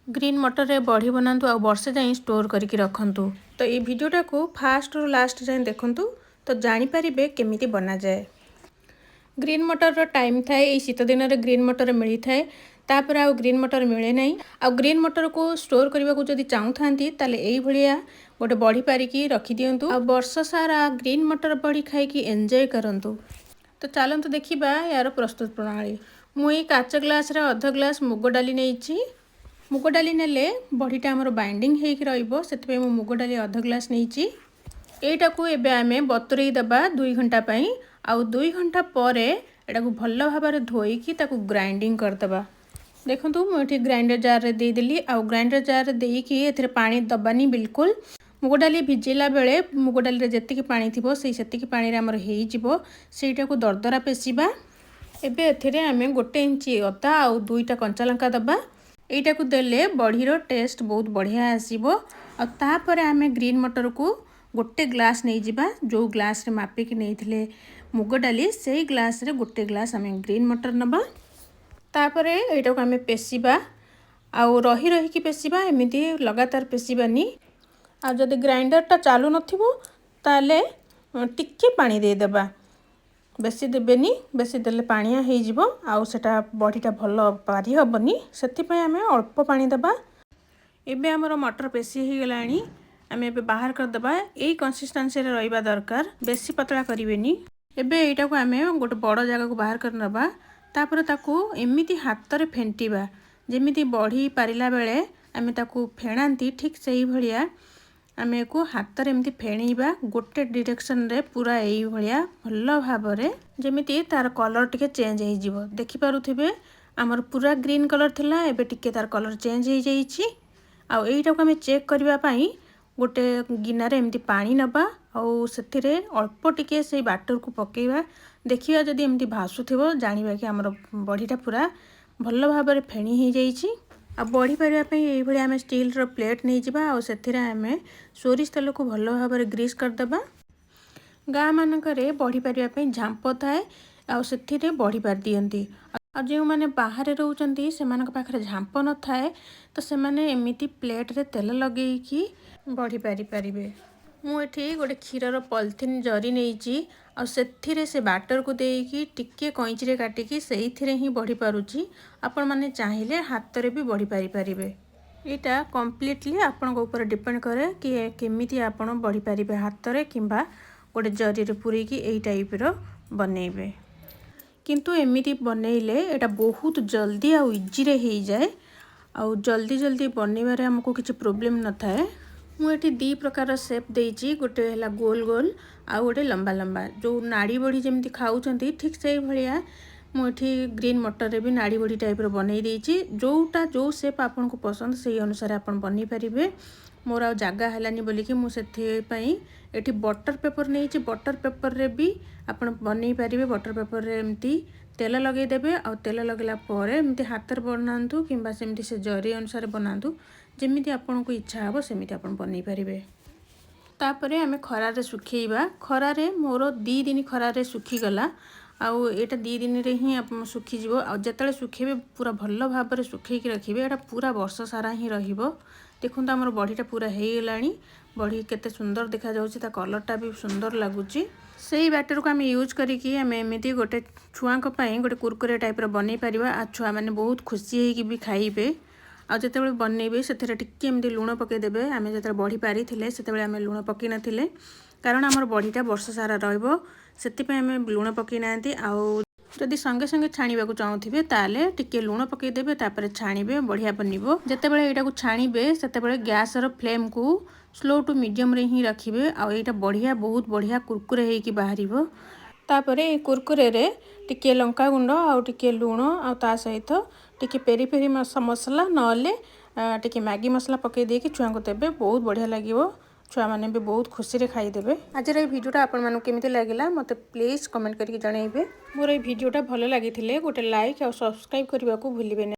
Green ମଟରରେ ବଢ଼ି ବନାନ୍ତୁ ଆଉ ବର୍ଷେ ଯାଏଁ ଷ୍ଟୋର୍ କରିକି ରଖନ୍ତୁ। ତ ଏଇ ଭିଡ଼ିଓଟାକୁ ଫାଷ୍ଟରୁ ଲାଷ୍ଟ ଯାଏଁ ଦେଖନ୍ତୁ, ତ ଜାଣିପାରିବେ କେମିତି ବନାଯାଏ। ଗ୍ରୀନ୍ ମଟରର ଟାଇମ୍ ଥାଏ। ଏଇ ଶୀତ ଦିନରେ ଗ୍ରୀନ୍ ମଟର ମିଳିଥାଏ, ତାପରେ ଆଉ ଗ୍ରୀନ୍ ମଟର ମିଳେ ନାହିଁ। ଆଉ ଗ୍ରୀନ୍ ମଟରକୁ ଷ୍ଟୋର୍ କରିବାକୁ ଯଦି ଚାହୁଁଥାନ୍ତି, ତାହେଲେ ଏଇଭଳିଆ ଗୋଟେ ବଢ଼ି ପାରିକି ରଖିଦିଅନ୍ତୁ ଆଉ ବର୍ଷ ସାରା ଗ୍ରୀନ୍ ମଟର ବଢ଼ି ଖାଇକି ଏନ୍ଜୟ କରନ୍ତୁ। ତ ଚାଲନ୍ତୁ ଦେଖିବା ଏହାର ପ୍ରସ୍ତୁତ ପ୍ରଣାଳୀ। ମୁଁ ଏଇ କାଚ ଗ୍ଲାସରେ ଅଧ ଗ୍ଲାସ ମୁଗ ଡାଲି ନେଇଛି। ମୁଗ ଡାଲି ନେଲେ ବଢ଼ିଟା ଆମର ବାଇଣ୍ଡିଂ ହେଇକି ରହିବ, ସେଥିପାଇଁ ମୁଁ ମୁଗ ଡାଲି ଅଧ ଗ୍ଲାସ ନେଇଛି। ଏଇଟାକୁ ଏବେ ଆମେ ବତୁରେଇ ଦେବା 2 ଘଣ୍ଟା ପାଇଁ। ଆଉ 2 ଘଣ୍ଟା ପରେ ଏଟାକୁ ଭଲ ଭାବରେ ଧୋଇକି ତାକୁ ଗ୍ରାଇଣ୍ଡିଂ କରିଦେବା। ଦେଖନ୍ତୁ, ମୁଁ ଏଠି ଗ୍ରାଇଣ୍ଡର ଜାର୍ରେ ଦେଇଦେଲି। ଆଉ ଗ୍ରାଇଣ୍ଡର ଜାର୍ରେ ଦେଇକି ଏଥିରେ ପାଣି ଦେବାନି ବିଲକୁଲ। ମୁଗ ଡାଲି ଭିଜେଇଲା ବେଳେ ମୁଗ ଡାଲିରେ ଯେତିକି ପାଣି ଥିବ, ସେଇ ସେତିକି ପାଣିରେ ଆମର ହେଇଯିବ। ସେଇଟାକୁ ଦରଦରା ପେଶିବା। ଏବେ ଏଥିରେ ଆମେ 1 ଇଞ୍ଚ ଅଦା ଆଉ ଦୁଇଟା କଞ୍ଚା ଲଙ୍କା ଦେବା। ଏଇଟାକୁ ଦେଲେ ବଢ଼ିର ଟେଷ୍ଟ ବହୁତ ବଢ଼ିଆ ଆସିବ। ଆଉ ତାପରେ ଆମେ ଗ୍ରୀନ୍ ମଟରକୁ ଗୋଟେ ଗ୍ଲାସ୍ ନେଇଯିବା। ଯେଉଁ ଗ୍ଲାସ୍ରେ ମାପିକି ନେଇଥିଲେ ମୁଗ ଡାଲି, ସେଇ ଗ୍ଲାସ୍ରେ ଗୋଟେ ଗ୍ଲାସ୍ ଆମେ ଗ୍ରୀନ୍ ମଟର ନେବା। ତାପରେ ଏଇଟାକୁ ଆମେ ପେଶିବା ଆଉ ରହି ରହିକି ପେଶିବା, ଏମିତି ଲଗାତାର ପେଶିବାନି। ଆଉ ଯଦି ଗ୍ରାଇଣ୍ଡରଟା ଚାଲୁନଥିବ, ତାହେଲେ ଟିକେ ପାଣି ଦେଇଦେବା, ବେଶୀ ଦେବେନି। ବେଶୀ ଦେଲେ ପାଣିଆ ହେଇଯିବ ଆଉ ସେଇଟା ବଢ଼ିଟା ଭଲ ପାରି ହେବନି। ସେଥିପାଇଁ ଆମେ ଅଳ୍ପ ପାଣି ଦେବା। ଏବେ ଆମର ମଟର ପେଶି ହେଇଗଲାଣି। ଆମେ ଏବେ ବାହାର କରିଦେବା। ଏଇ କନସିଷ୍ଟାନ୍ସିରେ ରହିବା ଦରକାର, ବେଶୀ ପତଳା କରିବେନି। ଏବେ ଏଇଟାକୁ ଆମେ ଗୋଟେ ବଡ଼ ଜାଗାକୁ ବାହାର କରି ନେବା। ତାପରେ ତାକୁ ଏମିତି ହାତରେ ଫେଣ୍ଟିବା, ଯେମିତି ବଢ଼ି ପାରିଲା ବେଳେ ଆମେ ତାକୁ ଫେଣାନ୍ତି, ଠିକ୍ ସେଇଭଳିଆ ଆମେ ୟାକୁ ହାତରେ ଏମିତି ଫେଣେଇବା ଗୋଟେ ଡିରେକ୍ସନରେ ପୁରା ଏଇଭଳିଆ ଭଲ ଭାବରେ, ଯେମିତି ତାର କଲର୍ ଟିକେ ଚେଞ୍ଜ ହେଇଯିବ। ଦେଖିପାରୁଥିବେ, ଆମର ପୁରା ଗ୍ରୀନ୍ କଲର୍ ଥିଲା, ଏବେ ଟିକେ ତାର କଲର୍ ଚେଞ୍ଜ ହେଇଯାଇଛି। ଆଉ ଏଇଟାକୁ ଆମେ ଚେକ୍ କରିବା ପାଇଁ ଗୋଟେ ଗିନାରେ ଏମିତି ପାଣି ନେବା ଆଉ ସେଥିରେ ଅଳ୍ପ ଟିକେ ସେଇ ବାଟରକୁ ପକାଇବା। ଦେଖିବା, ଯଦି ଏମିତି ଭାସୁଥିବ, ଜାଣିବା କି ଆମର ବଢ଼ିଟା ପୁରା ଭଲ ଭାବରେ ଫେଣି ହେଇଯାଇଛି। ଆଉ ବଢ଼ି ପାରିବା ପାଇଁ ଏଇଭଳି ଆମେ ଷ୍ଟିଲ୍ର ପ୍ଲେଟ୍ ନେଇଯିବା ଆଉ ସେଥିରେ ଆମେ ସୋରିଷ ତେଲକୁ ଭଲ ଭାବରେ ଗ୍ରୀସ୍ କରିଦେବା। ଗାଁମାନଙ୍କରେ ବଢ଼ି ପାରିବା ପାଇଁ ଝାମ୍ପ ଥାଏ ଆଉ ସେଥିରେ ବଢ଼ି ପାରିଦିଅନ୍ତି। ଆଉ ଯେଉଁମାନେ ବାହାରେ ରହୁଛନ୍ତି, ସେମାନଙ୍କ ପାଖରେ ଝାମ୍ପ ନଥାଏ, ତ ସେମାନେ ଏମିତି ପ୍ଲେଟ୍ରେ ତେଲ ଲଗେଇକି ବଢ଼ି ପାରିପାରିବେ। ମୁଁ ଏଠି ଗୋଟେ କ୍ଷୀରର ପଲିଥିନ୍ ଜରି ନେଇଛି ଆଉ ସେଥିରେ ସେ ବାଟରକୁ ଦେଇକି ଟିକେ କଇଁଚିରେ କାଟିକି ସେଇଥିରେ ହିଁ ବଢ଼ି ପାରୁଛି। ଆପଣମାନେ ଚାହିଁଲେ ହାତରେ ବି ବଢ଼ି ପାରିପାରିବେ। ଏଇଟା କମ୍ପ୍ଲିଟଲି ଆପଣଙ୍କ ଉପରେ ଡିପେଣ୍ଡ କରେ କି କେମିତି ଆପଣ ବଢ଼ିପାରିବେ, ହାତରେ କିମ୍ବା ଗୋଟେ ଜରିରେ ପୂରେଇକି ଏଇ ଟାଇପ୍ର ବନେଇବେ। କିନ୍ତୁ ଏମିତି ବନେଇଲେ ଏଇଟା ବହୁତ ଜଲ୍ଦି ଆଉ ଇଜିରେ ହେଇଯାଏ ଆଉ ଜଲ୍ଦି ଜଲ୍ଦି ବନେଇବାରେ ଆମକୁ କିଛି ପ୍ରୋବ୍ଲେମ୍ ନଥାଏ। ମୁଁ ଏଠି ଦୁଇ ପ୍ରକାର ସେପ୍ ଦେଇଛି। ଗୋଟେ ହେଲା ଗୋଲ ଗୋଲ ଆଉ ଗୋଟେ ଲମ୍ବା ଲମ୍ବା। ଯେଉଁ ନାଡ଼ି ବଢ଼ି ଯେମିତି ଖାଉଛନ୍ତି, ଠିକ୍ ସେଇଭଳିଆ ମୁଁ ଏଠି ଗ୍ରୀନ୍ ମଟରରେ ବି ନାଡ଼ି ବଢ଼ି ଟାଇପ୍ର ବନେଇ ଦେଇଛି। ଯେଉଁଟା ଯେଉଁ ସେପ୍ ଆପଣଙ୍କୁ ପସନ୍ଦ, ସେଇ ଅନୁସାରେ ଆପଣ ବନେଇ ପାରିବେ। ମୋର ଆଉ ଜାଗା ହେଲାନି ବୋଲିକି ମୁଁ ସେଥିପାଇଁ ଏଠି ବଟର୍ ପେପର୍ ନେଇଛି। ବଟର୍ ପେପର୍ରେ ବି ଆପଣ ବନେଇ ପାରିବେ। ବଟର୍ ପେପର୍ରେ ଏମିତି ତେଲ ଲଗେଇଦେବେ ଆଉ ତେଲ ଲଗେଇଲା ପରେ ଏମିତି ହାତରେ ବନାନ୍ତୁ କିମ୍ବା ସେମିତି ସେ ଜରି ଅନୁସାରେ ବନାନ୍ତୁ। ଯେମିତି ଆପଣଙ୍କୁ ଇଚ୍ଛା ହେବ, ସେମିତି ଆପଣ ବନେଇ ପାରିବେ। ତାପରେ ଆମେ ଖରାରେ ଶୁଖେଇବା। ଖରାରେ ମୋର 2 ଦିନ ଖରାରେ ଶୁଖିଗଲା ଆଉ ଏଇଟା 2 ଦିନରେ ହିଁ ଶୁଖିଯିବ। ଆଉ ଯେତେବେଳେ ଶୁଖେଇବେ, ପୁରା ଭଲ ଭାବରେ ଶୁଖେଇକି ରଖିବେ। ଏଇଟା ପୁରା ବର୍ଷ ସାରା ହିଁ ରହିବ। ଦେଖନ୍ତୁ, ଆମର ବଢ଼ିଟା ପୁରା ହେଇଗଲାଣି। ବଢ଼ି କେତେ ସୁନ୍ଦର ଦେଖାଯାଉଛି, ତା କଲର୍ଟା ବି ସୁନ୍ଦର ଲାଗୁଛି। ସେଇ ବ୍ୟାଟରକୁ ଆମେ ୟୁଜ୍ କରିକି ଆମେ ଏମିତି ଗୋଟେ ଛୁଆଙ୍କ ପାଇଁ ଗୋଟେ କୁରକୁରେ ଟାଇପ୍ର ବନେଇ ପାରିବା ଆଉ ଛୁଆମାନେ ବହୁତ ଖୁସି ହେଇକି ବି ଖାଇବେ। ଆଉ ଯେତେବେଳେ ବନେଇବେ, ସେଥିରେ ଟିକେ ଏମିତି ଲୁଣ ପକାଇଦେବେ। ଆମେ ଯେତେବେଳେ ବଢ଼ି ପାରିଥିଲେ, ସେତେବେଳେ ଆମେ ଲୁଣ ପକାଇ ନଥିଲେ, କାରଣ ଆମର ବଢ଼ିଟା ବର୍ଷ ସାରା ରହିବ, ସେଥିପାଇଁ ଆମେ ଲୁଣ ପକାଇ ନାହାନ୍ତି। ଆଉ ଯଦି ସଙ୍ଗେ ସଙ୍ଗେ ଛାଣିବାକୁ ଚାହୁଁଥିବେ, ତାହେଲେ ଟିକେ ଲୁଣ ପକାଇଦେବେ, ତାପରେ ଛାଣିବେ, ବଢ଼ିଆ ବନିବ। ଯେତେବେଳେ ଏଇଟାକୁ ଛାଣିବେ, ସେତେବେଳେ ଗ୍ୟାସ୍ର ଫ୍ଲେମ୍କୁ ସ୍ଲୋ ଟୁ ମିଡ଼ିୟମରେ ହିଁ ରଖିବେ ଆଉ ଏଇଟା ବଢ଼ିଆ, ବହୁତ ବଢ଼ିଆ କୁରକୁରେ ହେଇକି ବାହାରିବ। ତାପରେ ଏଇ କୁରକୁରେରେ ଟିକେ ଲଙ୍କା ଗୁଣ୍ଡ ଆଉ ଟିକେ ଲୁଣ ଆଉ ତା ସହିତ ଟିକେ ପେରି ପେରି ମସଲା, ନହେଲେ ଟିକେ ମ୍ୟାଗି ମସଲା ପକାଇ ଦେଇକି ଛୁଆଙ୍କୁ ଦେବେ, ବହୁତ ବଢ଼ିଆ ଲାଗିବ। ଛୁଆମାନେ ବି ବହୁତ ଖୁସିରେ ଖାଇଦେବେ। ଆଜିର ଏଇ ଭିଡ଼ିଓଟା ଆପଣମାନଙ୍କୁ କେମିତି ଲାଗିଲା, ମୋତେ ପ୍ଲିଜ୍ କମେଣ୍ଟ କରିକି ଜଣାଇବେ। ମୋର ଏଇ ଭିଡ଼ିଓଟା ଭଲ ଲାଗିଥିଲେ ଗୋଟେ ଲାଇକ୍ ଆଉ ସବସ୍କ୍ରାଇବ୍ କରିବାକୁ ଭୁଲିବେନି।